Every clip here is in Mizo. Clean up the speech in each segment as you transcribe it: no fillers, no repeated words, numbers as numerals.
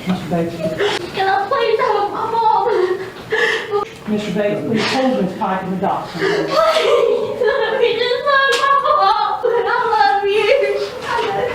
Mister Bates, Can I please have my mom? Mister Bates, please hold Miss Pike and the dachshund. Please, let me just hug my mom. I love you. I love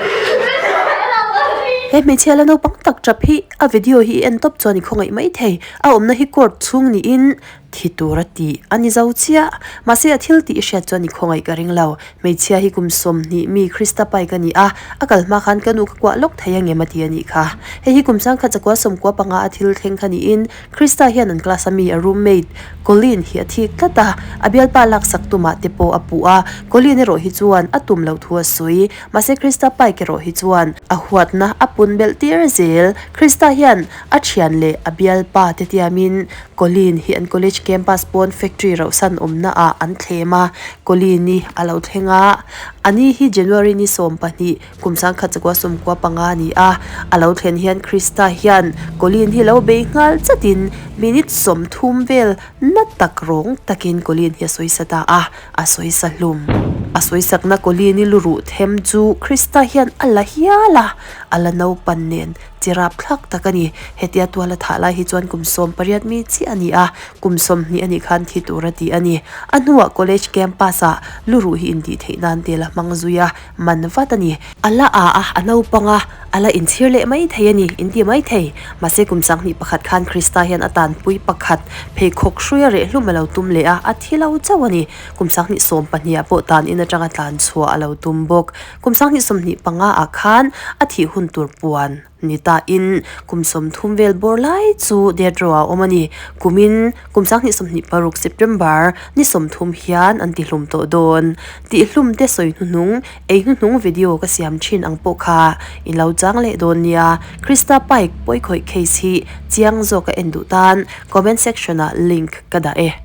you too. I love you. He hmeichhia la naupang tak tap hi a video hi i en tawp chuan i khawngaih mai thei. A awmna hi court chhung niin thi tur a tih a ni zo chiah. Mahse a thil tih i hriat chuan i khawngaih ka ring lo. Hmeichhia hi kum 20 mi Krista pai ka ni a, a kal hma khan ka nu ka kuah lawk thei angem a ti a nih kha. Hei hi kum sangkhat chakua sawmkua panga a thil thleng kha niin Krista hian an class a mi a roommate Colleen hi a thik tlat a, a bialpa laksak tumah te pawh a puh a, Colleen erawh hi chuan a tum loh thu a sawi. Mahse Krista Pike erawh hi chuan a huatna a pun belh tir zel. Krista hian a thian leh a bialpa te tiamin Colleen hi an college campus pawn factory rauhsan awmna ah an thlem a, Colleen hi a lo thleng a, a ni hi January ni 12 kum sangkhat chakua 95 a ni a, a lo thlen hian Krista hian Colleen hi lo bei nghal chatin minute 30 vel na tak rawng takin Colleen hi a sawisa ta a, a sawisa hlum. A sawisakna Colleen hi lu ruh them chu Krista hian a la hial a, a la naupan nen Chi rapthlak tak a ni. Hetia tual a thah lai hi chuan kum 18 mi chiah a ni a, kum 20 a nih khan thi tur a ti a ni. A hnuah college campus ah luruh hi intih theih nan tel a hmang zui a, man vat a ni. A la a a, a naupang a, a la inchhir leh mai thei a ni, inti mai thei. Mahse kum 21 khan Krista hian a tanpui pakhat pheikhawk hruia reh hlum a lo tum leh a, a thi lo chauh a ni. Kum 20 ah pawh tan in atanga tlan chhuah a lo tum bawk. Kum 2025 ah khan a thih hun tur puan ni ta in kum 30 vel bawr lai chu death row ah a awm a ni. Kumin kum 2026 September ni 30 hian an tihlum tawh dawn. Tihlum te sawi hnuhnung, ei hnuhnung video ka siam thin ang pawh kha in lo chang leh dawn nia. Krista Pike pawikhawih case hi chiang zawk a en duh tan comment section ah link ka dah e.